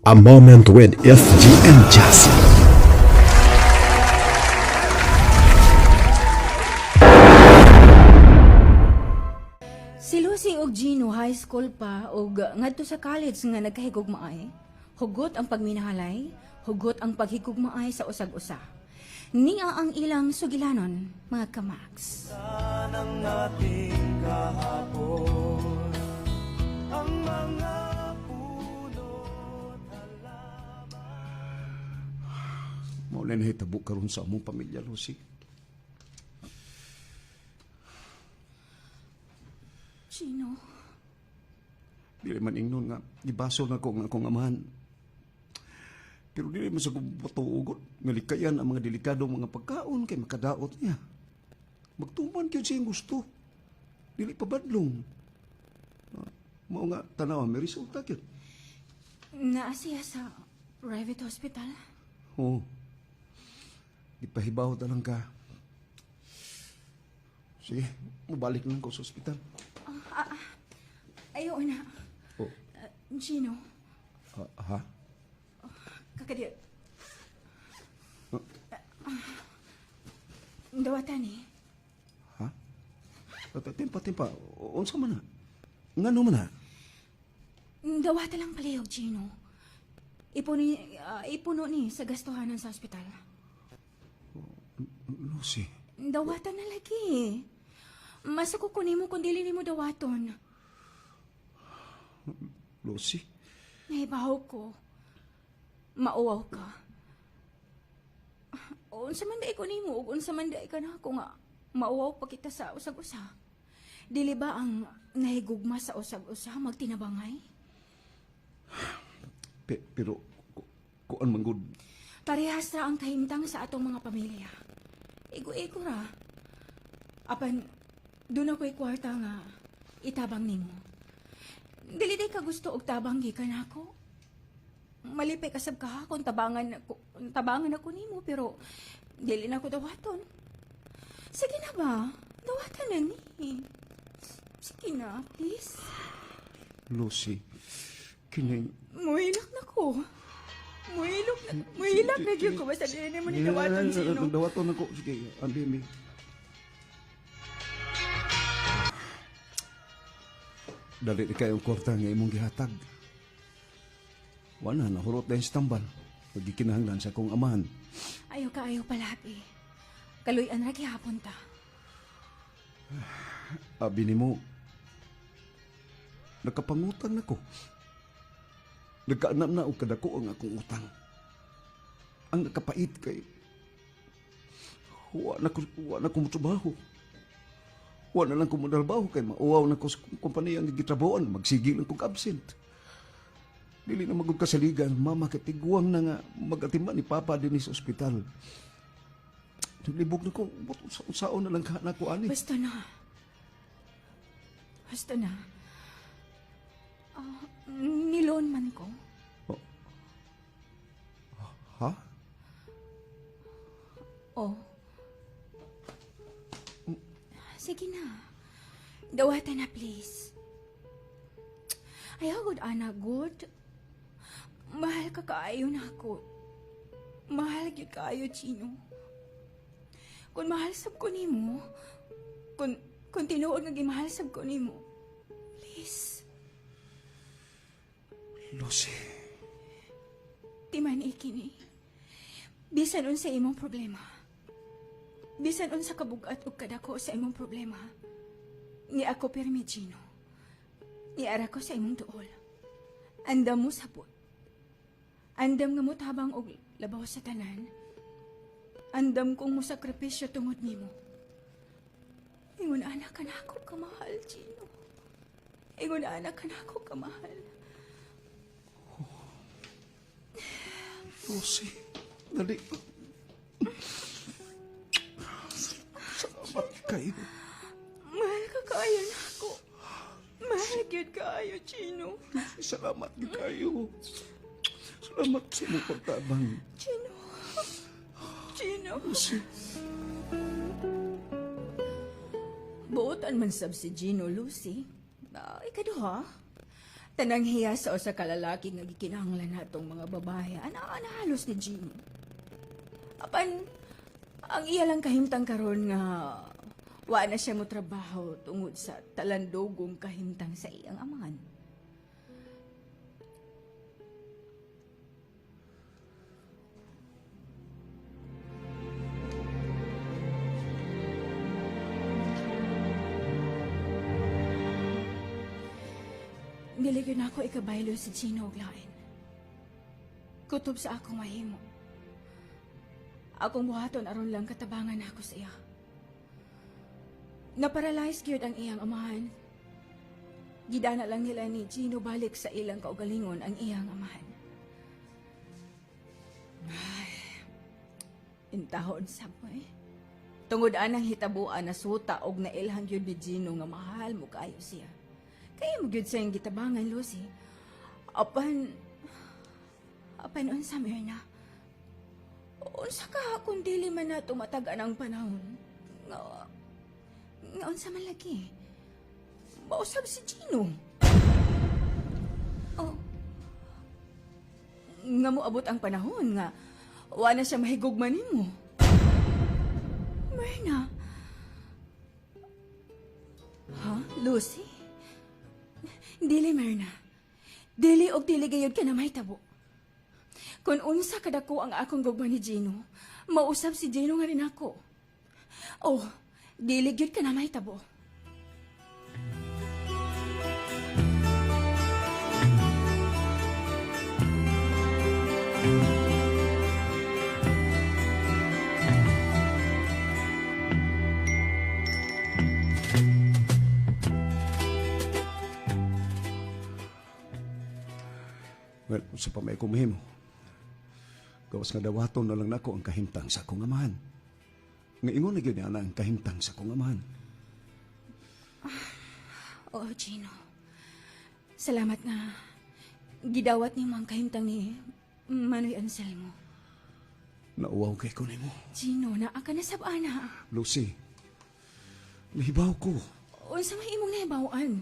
A Moment with FG and Jassy. Si Lucy og Gino high school pa og ngadto sa college nga nagkahigugmaay. Hugot ang pagminahalay, hugot ang paghigugmaay sa usag-usa. Nia ang ilang sugilanon, mga kamax. Mao na nahitabo karon sa among pamilya, Lucy. Gino, Dili man ingnon nga gibasol na ko nga akong amahan. Pero dili man sa patuugot nga likayan ang mga delikadong mga pagkaon kay makadaot niya. Magtuman gyud siyang gusto. Dili pa badlong. Ah, mao nga tanaw may resulta gyud. Naa siya sa private hospital? Oo. Gipahibaw ta lang ka. Sige, mabalik lang ko sa ospital. Ayaw na. Oh. Gino, Ah, ha? kakadi. Dawatan eh. Ha? Timpa, timpa. Unsa man na? Ngano man na? Dawatan lang palihog, Gino. Ipuno ni sa gastuhanan sa ospital. Lucy. Dawatan na lagi. Mas ako kunin mo kung dili nimo dawaton. Lucy? Nahibaw ko. Mauwaw ka. Unsa man dai ko nimo ug unsa man dai ka nako nga mauwaw pa kita sa usag-usa. Dili ba ang nahigugma sa usag-usa magtinabangay? Pero, kuan man gud. Parehas ra ang kahimtang sa atong mga pamilya. Igo-igo ra. Apan, doon ako'y kwarta nga itabang nimo. Dili day ka gusto og tabang gikan ako. Malipay ka sab ka kung tabangan ako nimo pero dili na ako dawaton. Sige na ba? Dawatan na ni. Sige na, please. Lucy, kining. Muhilak na ko. Muhilak na gyud ko basta dili nimo ni dawaton sino. Dawaton ako. Sige, andi mi. Dali ni kayong kwarta nga imong gihatag. Wala, nahurot na yung tambal. Pagkikinahanglan sa akong amahan. Ayaw ka, ayaw palabi. Kaluy-an ra gihapon ta. Abi nimo, nakapangutang na ko. Nagkaanam na og kadako ang akong utang. Ang nakapait kay wa na ko motrabaho. Wa na lang ko motrabaho kay mauwaw na ko sa kompanya nga gitrabahoan, magsige lang kog absent. Dili na magud kasaligan, mama kay tiguang na nga magatiman ni papa dinhi sa ospital. Naglibog na ko, unsaon na lang ka na ko ani. Basta na. Basta na. Ah, niloan man ko. Ha? Oh. Sige na. Dawatan na, please. Ayaw, good, ana, good. Mahal ka kaayo na ako. Mahal gyud kaayo, Chino. Kung mahal sab ko nimo, kung tinuod nga gimahal sab ko nimo, please, Lucy. Timan ikini. Bisan unsa imong problema. Bisan unsa kabugat ug kadako sa imong problema. Ni ako pirmi, Gino. Niara ko sa imong duol. Andam mo sabot. Andam nga mo tabang og labaw sa tanan. Andam kong mosakripisyo tungod nimo. Ingon anak ka na ako kamahal, Gino. Ingon anak ka na ako kamahal. Lucy, dali. Salamat kayo. Mahal ka kaayo na ako. Mahal gyud kaayo, Chino. Salamat kayo. Salamat sa imong pagtabang. Chino. Chino. Lucy. Buotan man sab si Gino, Lucy. Ah, ikaduha. Tanang hiya sa usa ka lalaki nga gikinahanglan natong mga babae. Ana ana halos ni Gino. Apan ang iya lang kahimtang karon nga wa na siya mo trabaho tungod sa talandogong kahimtang sa iyang amahan. Dili gyud nako ikabaylo si Gino og lain. Kutob sa akong mahimo. Akong buhaton aron lang katabangan ako sa iya. Naparalyze gyud ang iyang amahan. Gidana lang nila ni Gino balik sa ilang kaugalingon ang iyang amahan. Ay, intahon sa mo eh. Tungod anang hitabuan na suta og nailhan gyud ni Gino nga mahal mo kaayo siya. Kaya mo gyud siyang gitabangan, Lucy. Apan unsa, Myrna? Unsa ka kung dili man na tumatag-an ang panahon? Nga unsa man lagi? Mausab si Gino. Oh. Nga moabot ang panahon nga wa na siya mahigugma nimo. Myrna. Ha? Lucy? Dili, Myrna. Dili og dili gayud ka na mahitabo. Kung unsa kadako ang akong gugma ni Gino, mausab si Gino nga rin ako. Oh, dili gyud ka na mahitabo. Well, sa pa may kumihimo. Gawas nga dawaton na lang nako ang kahimtang sa akong amahan. Nga ingon na gyud niya na ang kahimtang sa akong amahan. Oo, Gino. Salamat nga gidawat nimo ang kahimtang ni Manoy Anselmo. Nauwaw kay ko nimo. Gino, naa ka na sab ana. Lucy, nahibaw ko. Unsa may imong nahibaw-an?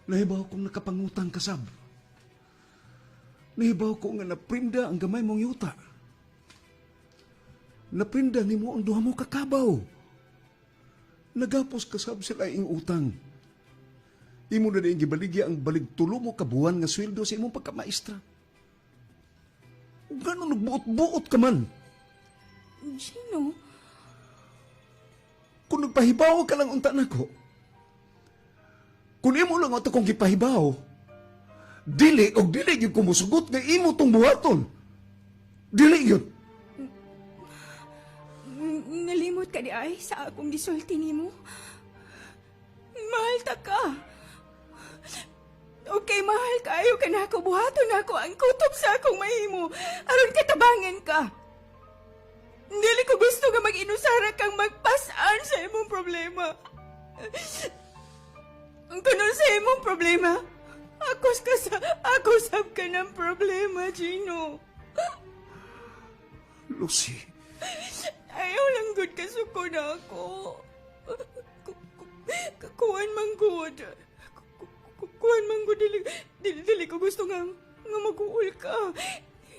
Nahibaw kong nakapangutang kasab. Nahibaw ko nga naprinda ang gamay mong yuta. Naprinda nimo ang duha mo kakabaw. Nagapos kasab sila ing utang. Imo na din gibaligya ang balig tulo mo kabuan nga sweldo sa imong pagkamaestra. Ug Gano'n nagbuot-buot ka man. Gino, Kung nagpahibaw ka lang unta nako. Kung imo lang ato kong gipahibaw, dili og dili gyud ko mosugot nga imo tong buhaton. Dili gyud. Nalimot ka di ay sa akong gisulti nimo. Mahal ta ka. Okay, mahal kaayo ka nako, buhaton nako ang kutob sa akong mahimo aron katabangan ka. Dili ko gusto nga mag-inusara kang magpas-an sa imong problema. Ang kuno sa imong problema, ako sab ka ng problema, Gino. Lucy, Ayaw lang gud kasuko na ako. Kuan man gud. Kuan man gud dili ko gusto nga mag-uul ka.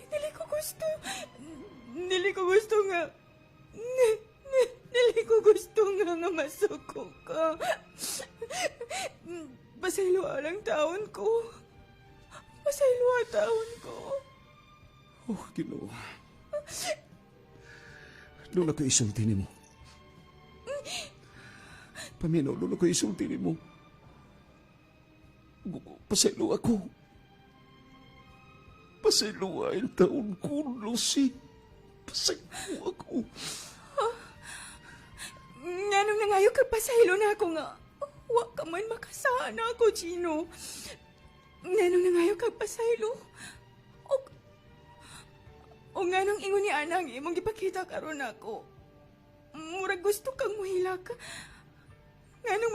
Dili ko gusto. Dili ko gusto nga dili ko gusto nga masuko ka. Pasaylo lang taon ko. Pasaylo taon ko. Oh, Ginoo. Doon ako isulti nimo. Paminaw, doon ako isulti nimo. Pasaylo ako. Pasaylo ang taon ko, Lucy. Pasaylo ako. Nganong nangayo ka pasaylo na ako nga wa ka man makasana ako, Gino. Nganong nangayo ka pasaylo? O nganong ingon ni Ana ang imong gipakita karon ako. Murag gusto kang muhilak. Nganong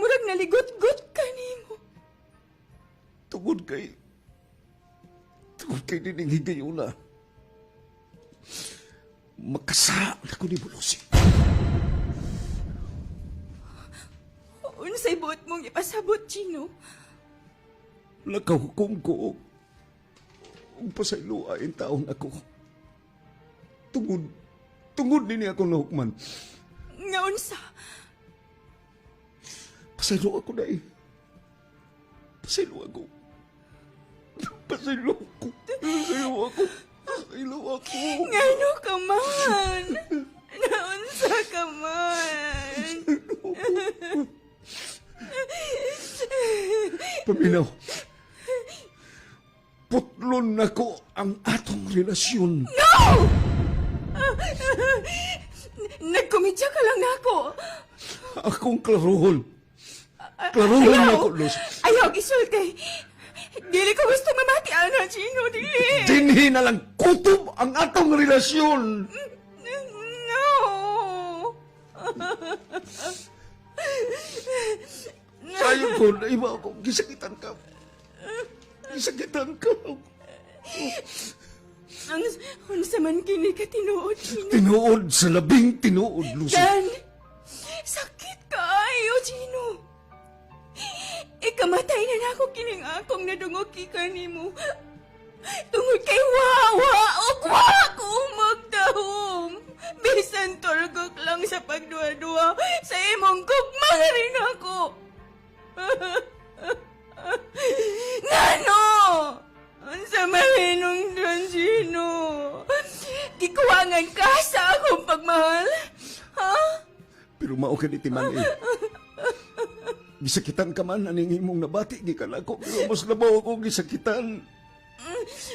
murag naligot-got ka nimo. Tungod kay dining higayuna. Makasa na ko ni Lucy. Unsay buot mong ipasabot, Gino? Nakahukom ko og pasayloa taon ako. Tungod nini akong nahukman. Nga unsa? Pasaylo ako, day. Pasaylo ako. Pasaylo ako. Pasaylo ako. Pasaylo ako. Ngano ka man? Naunsa ka man? Paminaw. Putlon nako ang atong relasyon. No! Nagkomedya ka lang nako. Akong klarohon. Klarohon Ayaw! nako, Luz. Ayaw, isulti. Dili ko gusto mamati, ana, Gino. Dili. Dinhi na lang kutob ang atong relasyon. No! Sayo ko, naiba ako. Gisakitan ka. Gisakitan ka. Ang unsa man kini ka tinuod, Gino. Tinuod sa labing tinuod, Lucy. Dan, sakit kaayo, Gino. Ikamatay na nako kining akong nadungog gikan nimo. Tungod kay wawa ug wa ko magdahom. Bisan tulgok lang sa pagduha-duha sa imong gugma rin ako. Ngano? Unsa mahinungdan, Gino? Gikuwangan ka sa akong pagmahal? Ha? Pero mao ka ni timan eh. Gisakitan ka man aning imong nabati gikan ako pero mas labaw ako gisakitan.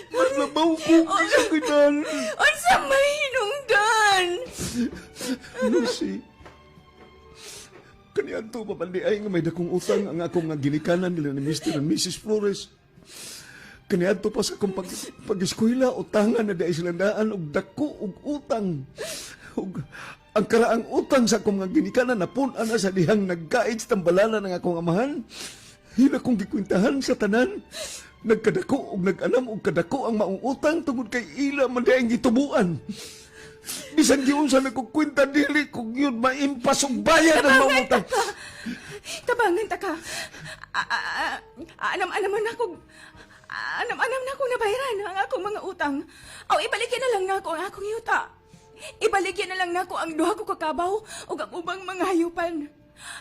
Mas labaw ko gisakitan. Unsa may hinungdan? Lucy. Kaniadto pa man diay nga may dakong utang ang akong nga ginikanan nila ni Mr. and Mrs. Flores. Kaniadto pa sa akong pag-eskwela, utangan na diay sila daan og dako og utang. Og ang karaang utang sa akong nga ginikanan napun-an na sa dihang nagkait sa tambalanan ng akong amahan. Hila kong gikwentahan sa tanan. Nagkadako og nag-anam og kadako ang maong utang tungod kay ila man diay ang gitubuan. Bisan giunsa na kong kwenta dili kung yun maimpas og bayad ang maong utang. Tabangan ta ka. Anam-anam na ako. Anam-anam na akong nabayaran ang akong mga utang. Aw, ibaligya na lang nako ang akong yuta. Ibaligya na lang nako ang duha ko kakabaw ug ang ubang mga hayupan.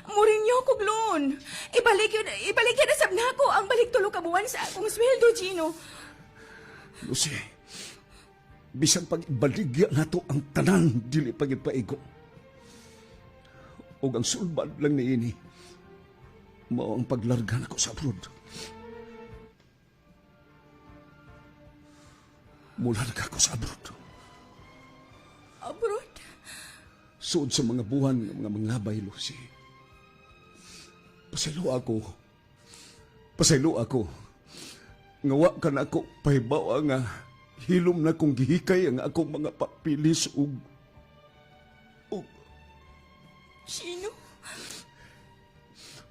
Murinyo kog loan. Ibaligya na sab nako ang balik tulo ka buwan sa akong sweldo, Gino. Lucy, bisan pag ibaligya nato ang tanan dili pag ipaigo. Og ang sulbad lang niini, mao ang paglarga nako sa abroad. Mularga ko sa abroad. Abroad? Suod sa mga buwan nga mga mangabay, Lucy. Pasaylo ako. Pasaylo ako. Nga wa ka na ako pahibaw nga hilom na kong gihikay ang akong mga papilis ug Gino?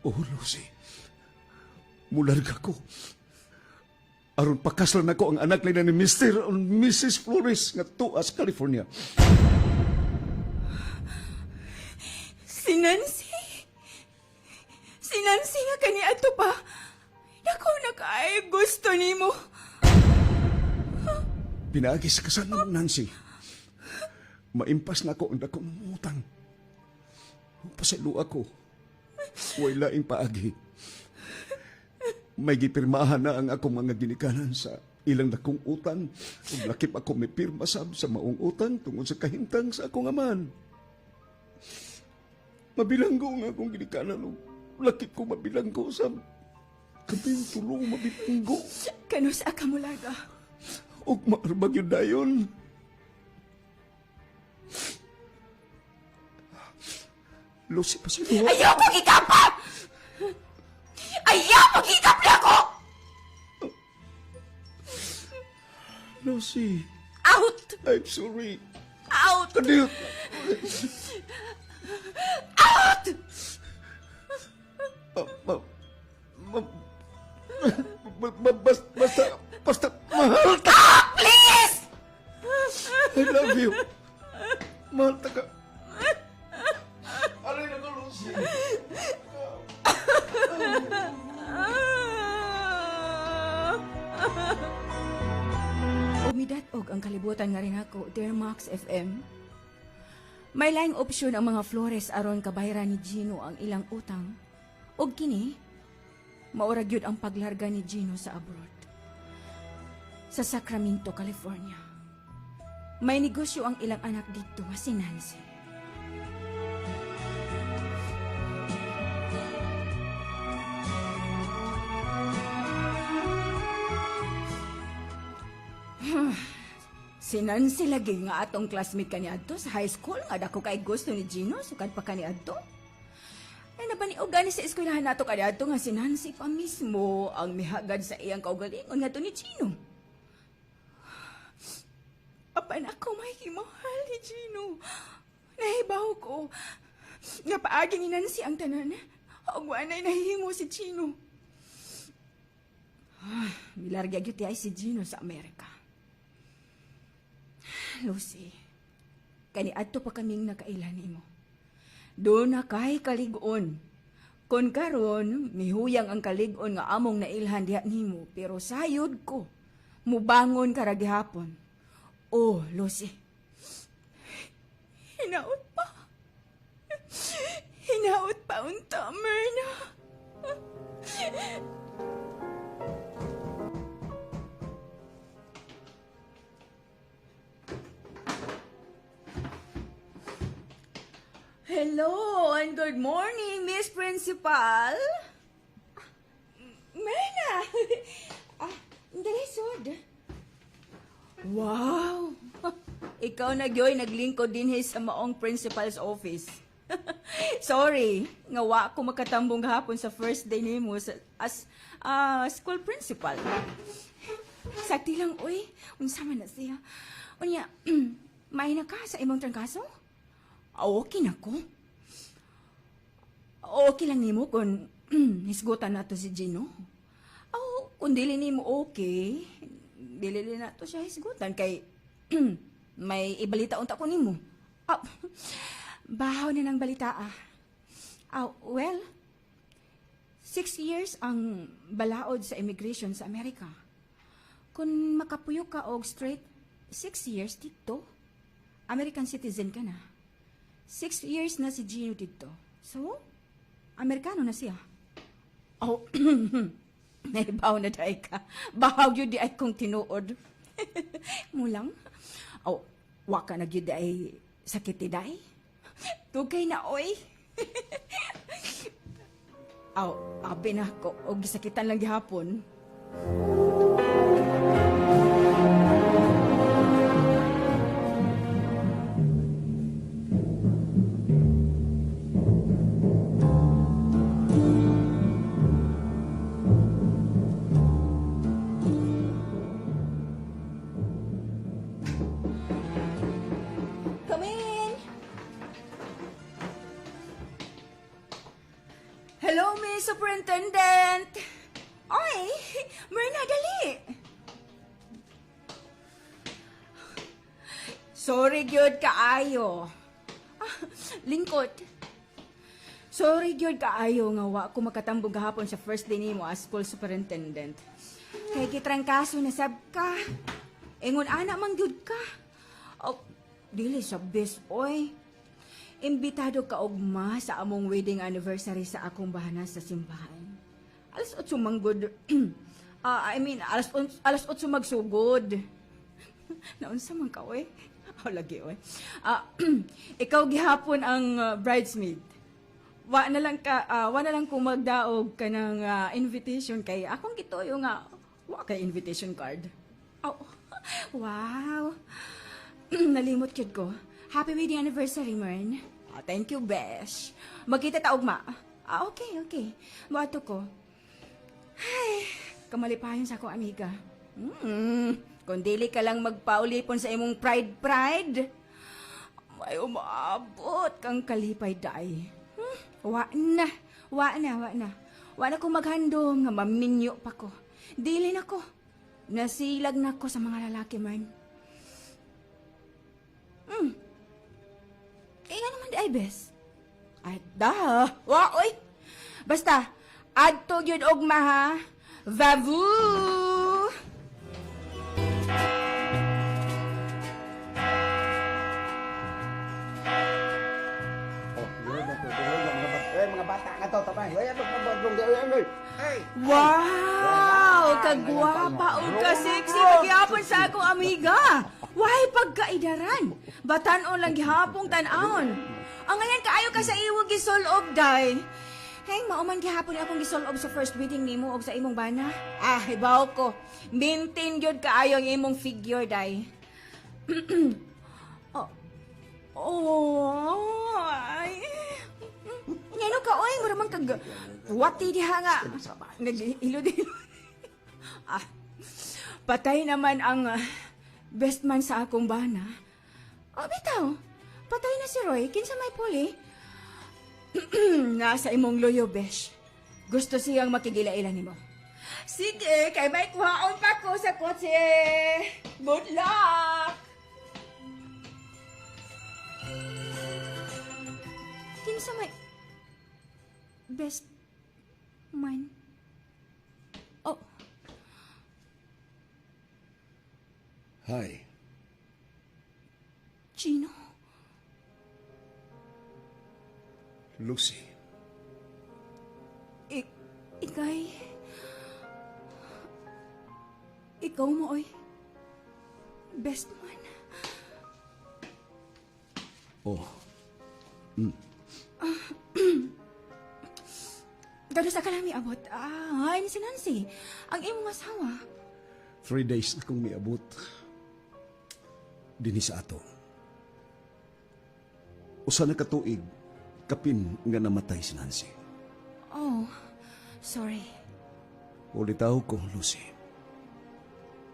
Oh, Lucy. Mularga ko. Aron pakaslan nako ang anak nila ni Mr. and Mrs. Flores nga tuas California. Si Nancy? Si Nancy nga kaniadto pa. Dako na kay gusto nimo. Pinaagi sa kasal namo, Nancy. Maimpas na ako ang dakong utang. Pasaylo ako. Way laing paagi. May gipirmahan na ang akong mga ginikanan sa ilang dakong utang. Ug lakip ako may pirma sab sa maong utang tungod sa kahimtang sa akong amahan. Mabilanggo ang akong ginikanan ug lakip ko mabilanggo sa kapin tulong mabilanggo. Kanus-a ka molarga? Ug maarbag yun dayon. Lucy, pasaylo. Ayaw pag-ikap! Ayaw pag-ikap nako! Lucy, Out! I'm sorry. Out! Kadiyot. Out! Ma, ma, ma, ma, basta, mahal ta. Please! I love you. Mahal ta ka. Aray na ko, Lucy. ang kalibutan nga rin ako, Dear Max FM. May laing opsyon ang mga Flores aron kabayaran ni Gino ang ilang utang. Og kini, maura gyud ang paglarga ni Gino sa abroad. Sa Sacramento, California. May negosyo ang ilang anak dito, si Nancy. Si Nancy lagi nga atong classmate kaniadto sa high school nga dako kay gusto ni Gino sukad pa kaniadto. Ay nabaniog gani sa eskwelahan nato kaniadto nga si Nancy pa mismo ang mihagad sa iyang kaugalingon ngadto ni Gino. Apan ako may mahal ni Gino. Nahibaw ko nga paagi ni Nancy ang tanan. Ug wa na'y nahimo si Gino. Ah, milarga gyud ay si Gino sa Amerika. Lucy, kaniadto pa kaming nakaila nimo. Doon na kay kalig-on. Kon karon mihuyang ang kalig-on nga among nailhan diha nimo, pero sayod ko, mubangon ka ra gihapon. Oh, Lucy. Hinaot pa. Hinaot pa unta, Myrna. Hello and good morning, Miss Principal. Myrna! Ah, dali, sod. Wow! Ikaw na gyoy naglingkod din sa maong principal's office. Sorry, nga wa ko makatambong gahapon sa first day nimo sa, as school principal. Sakti lang, uy. Unsa man na siya. Unya, may na ka sa imong trangkaso? Ah, okay na ko. Okay lang nimo kung hisgutan nato si Gino. Oh, kung dili nimo okay, dili nato siya hisgutan kay may ibalita unta ko nimo. Ah, bahaw na ng balita ah. Ah, well, 6 years ang balaod sa immigration sa Amerika. Kung makapuyo ka og straight 6 years dito, American citizen ka na. 6 years na si Gino dito. So, Amerikano na siya. Oh, nahibaw na diay ka. Bahaw gyud diay kong tinuod. Mulang? Oh, waka na gyud ay sakit day. Tugay na, oy. Aw, abi na ako. Og gisakitan lang gihapon. Come in! Hello, Miss Superintendent! Oy, Myrna, dali! Sorry, gyud kaayo. Ah, lingkot. Sorry, gyud kaayo nga wa ko makatambong gahapon sa first day nimo as school superintendent. Kay gitrangkaso na sab ka. Ingon ana man gyud ka. Oh, dili sa best, oy. Imbitado ka ugma sa among wedding anniversary sa akong bahana sa simbahan. Alas 8 manggod. Ah, I mean, alas 8 magsugod. Naunsa man ka, oy? Oh, lagi, oy. Ah, ikaw gihapon ang bridesmaid. Wa na lang ko magdaog ka ng invitation kay akong gituyo nga wa kay invitation card. Oh, wow. Nalimot gyud ko. Happy wedding anniversary, Mern. Ah, thank you, Besh. Magkita ta ugma. Ah, okay. Moadto ko. Ay, kamalipayon sa akong amiga. Kung dili ka lang magpaulipon sa imong pride pride, may umaabot kang kalipay day. Wa na, wa na, wa na. Wa na ko maghandom nga maminyo pa ko. Dili na ko. Nasilag na ko sa mga lalaki man. Kaya nga naman diay, bes. Ay, da. Wa, oy. Basta, adto gyud ugma ha. Vavu! mga bata nga to, tabay. Ay, ay, ay. Wow! Kagwapa ug ka-sexy pagyapon sa akong amiga. Why pagkaidaran? Batan-on lang gihapong tan-awon. Ang ngayon kaayo ka sa iwog gisulob, day. Hey, mauman gihapon akong gisulob sa first wedding nimo og sa imong bana. Ah, hibaw ko. Maintain gyud kaayo ang imong figure, day. Oh. Oh, ay. Ngano ka oy, mura man kag wati diha nga. Nag-ilo-dilo. Ah. Patay naman ang best man sa akong bana. Oh, bitaw. Patay na si Roy, kinsa may puli. Nasa imong loyo, besh. Gusto siyang makigila-ila nimo. Sige, kay may kuhaon pa ko sa kotse. Good luck! Kinsa may best man? Oh, Hi. Gino. Lucy. Ikay. Ikaw mo, oy. Best man. Oh, Gano sa kalami abot. Ah, ay, si Nancy. Ang imong asawa. 3 days na kong miabot. Dinhi sa ato. Usa na katuig, kapin nga namatay si Nancy. Oh, sorry. Ulitaw ko, Lucy.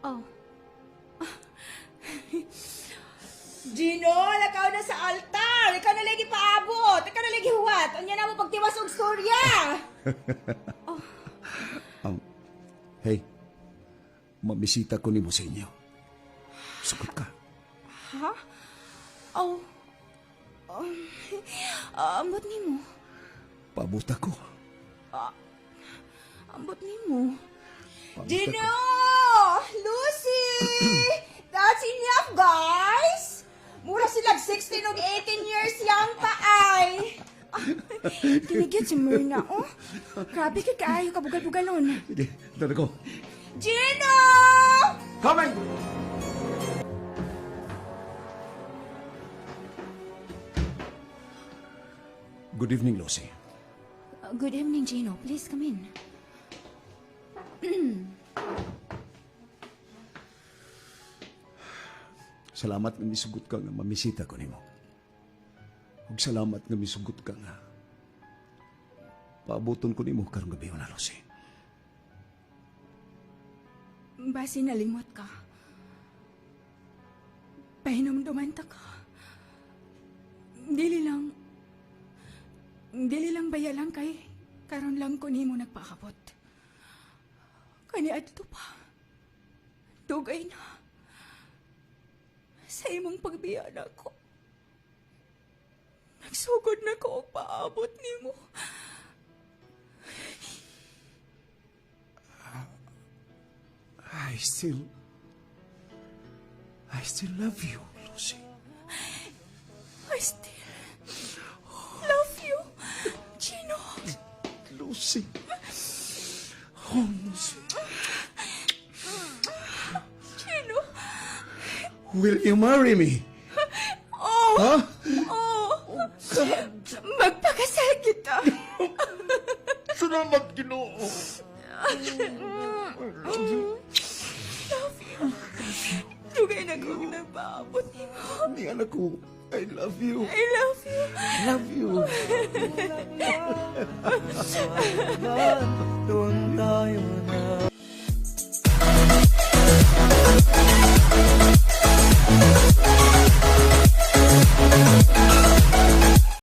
Oh. Gino, lakaw na sa altar. Ikaw na lagi paabot. Ikaw na lagi huwat. Unya na mo pagtiwas og storya. Hey, mamisita ko nimo sa inyo. Sukot ka. Ha? Oh. Ambot nimo. Paabot ako. Ambot nimo. Paabot Gino! ako. Lucy! That's enough, guys! Mura sila 16 og 18 years young pa ay. Kinigit si Myrna, oh. Grabe ka kaayo kabugal-bugalon. Sige, dala ko. Gino! Coming! Good evening, Lucy. Good evening, Gino. Please come in. Salamat nga misugot ka nga mamisita ko nimo. Ug salamat nga misugot ka nga paabuton ko nimo karong gabi na, Lucy. Basi nalimot ka. Pahinumduman ta ka. Dili lang. Dili lang baya lang kay karon lang ko nimo nagpaabot. Kani adto pa. Dugay na. Sa imong pagbiya nako. Nagsugod na ko og paabot nimo. I still love you, Lucy. I still love you, Gino. Lucy. Oh, Lucy. Gino. Will you marry me? Oh. Huh? Oh. Magpakasal kita. Salamat, Ginoo. Love you. Dugay na kong nagpaabot nimo. Ni anak ko, I love you. I love you. Love you.